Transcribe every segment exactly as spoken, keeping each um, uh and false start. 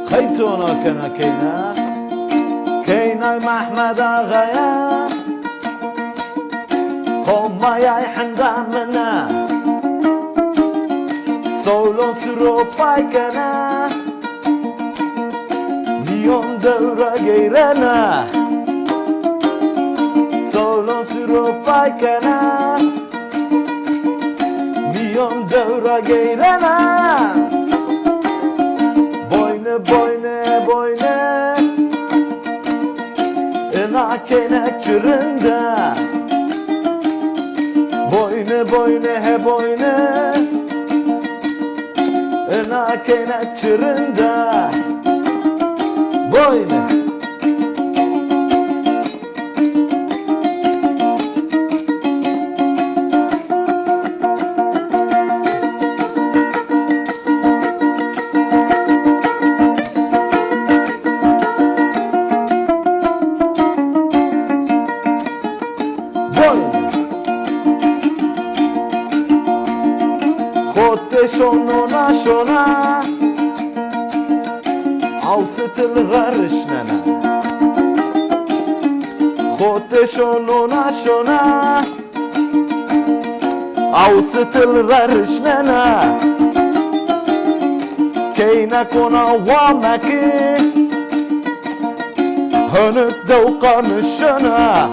Hey tona kena keyna. Keynay Mehmed Ağaya. Homayay henda mina. Solon suro pay kena. Miyon dewra geyrena. Solon suro pay kena. Miyon dewra geyrena. Boyne boyne boyne. Ina keynek çirinde. Boyne boyne he boyne. Ina keynek çirinde. Boyne. Boyne. Xote şono na şona. Awsitil ra rişnena. Xote şono na şona. Awsitil ra rişnena. Keyna kona wameki. Honik dewqa mi şona.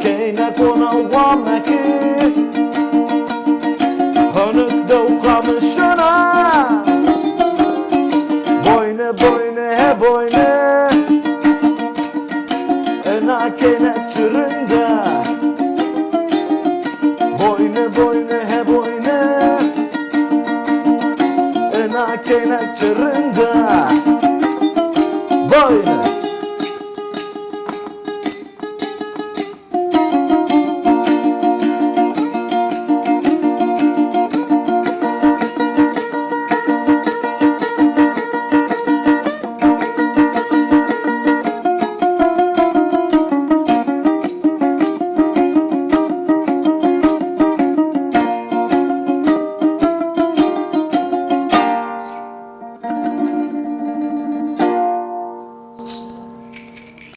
Keyna kona wameki. Honik dewqa mi şona. Boyne boyne he boyne. Ina keynek çirinde. Boyne boyne he boyne. Ina keynek çirinde. Boyne.